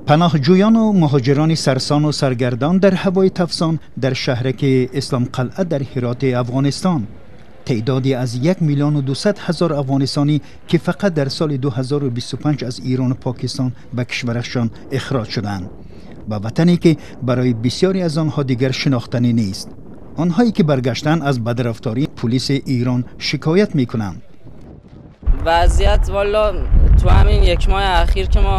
Паноҳҷӯёну муҳоҷирони сарсону саргардон дар ҳавои тафсон дар шаҳраки Исломқалъа дар Ҳироти Афғонистон. Теъдоде аз 1 200 000 афғонистонӣ, ки фақат дар соли 2025 аз Ирону Покистон ба кишварашон ихроҷ шуданд, ба ватане, ки барои бисёре аз онҳо дигар шинохтанӣ нест. Онҳое ки баргаштанд, аз бадрафтории пулиси Ирон шикоят мекунанд. وضعیت والا تو همین یک ماه اخیر که ما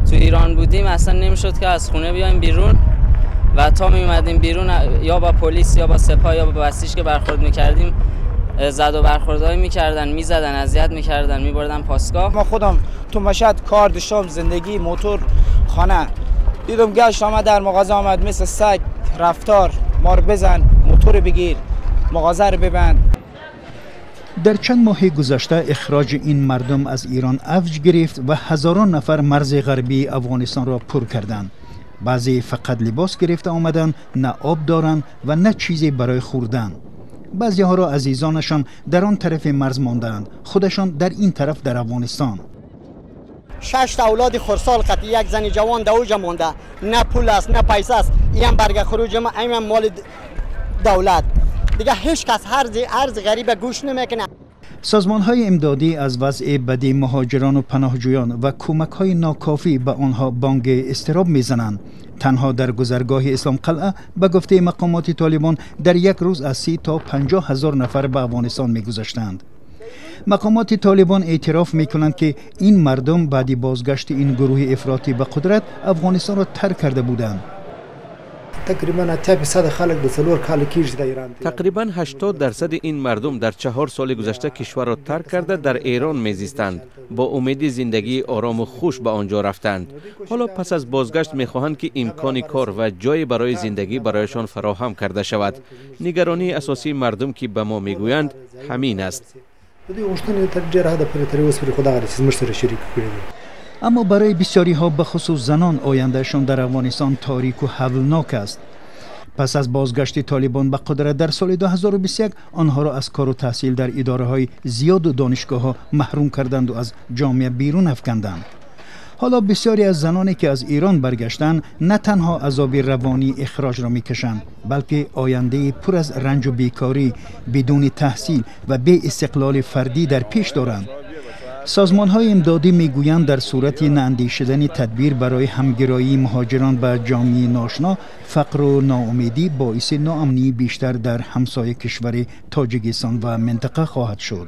تو ایران بودیم، اصلا نمیشد که از خونه بیایم بیرون و تا می اومدیم بیرون، یا با پلیس یا با سپاه یا با بسیج که برخورد میکردیم، زد و برخوردهایی میکردن، میزدن، اذیت میکردن، میبردن پاسگاه. ما خودم تو مشهد کار داشتم، زندگی، موتور، خانه. دیدم گشت آمد، در مغازه آمد، مثل سگ رفتار، ما رو بزن، موتور بگیر، مغازه رو ببند. در چند ماه گذشته اخراج این مردم از ایران اوج گرفت و هزاران نفر مرز غربی افغانستان را پر کردند. بعضی فقط لباس گرفته آمدند، نه آب دارند و نه چیزی برای خوردن. بعضی ها را عزیزانشان در آن طرف مرز ماندند، خودشان در این طرف در افغانستان. شش تا اولاد خردسال قطی یک زن جوان در اوجا مانده. نه پول است، نه پیسه است. این برگ خروج ما، این مال دولت. دیگه هیچ کس عرض غریب گوش نمیکنه. سازمان های امدادی از وضع بدی مهاجران و پناهجویان و کمک های ناکافی به آنها بانگ اضطراب میزنند. تنها در گذرگاه اسلام قلعه، به گفته مقامات طالبان، در یک روز از 30 تا 50 هزار نفر به افغانستان میگذشتند. مقامات طالبان اعتراف میکنند که این مردم بعد بازگشت این گروه افراطی به قدرت، افغانستان را ترک کرده بودند. تقریبا 80% خلک د 4 کال کیږي د ایران. تقریبا 80% این مردم در 4 سال گذشته کشور را ترک کرده در ایران میزیستند. با امید زندگی آرام و خوش به آنجا رفتند. حالا پس از بازگشت میخواهند که امکان کار و جای برای زندگی برایشان فراهم کرده شود. نگرانی اساسی مردم که به ما میگویند همین است. د دوی غوښتنې تر ډېره حده پورې تر اوسه پورې خو دغه چې زموږ سره شریک کړي دي. اما برای بسیاری ها، به خصوص زنان، آیندهشان در افغانستان تاریک و هولناک است. پس از بازگشت طالبان به قدرت در سال 2021، آنها را از کار و تحصیل در اداره های زیاد و دانشگاه ها محروم کردند و از جامعه بیرون افکندند. حالا بسیاری از زنانی که از ایران برگشتند، نه تنها عذاب روانی اخراج را میکشند، بلکه آینده پر از رنج و بیکاری، بدون تحصیل و بی استقلال فردی در پیش دارند. سازمان های امدادی میگویند در صورت ناندیشیدن تدبیر برای همگرایی مهاجران به جامعه ناشنا، فقر و ناامیدی باعث ناامنی بیشتر در همسایه کشور تاجیکستان و منطقه خواهد شد.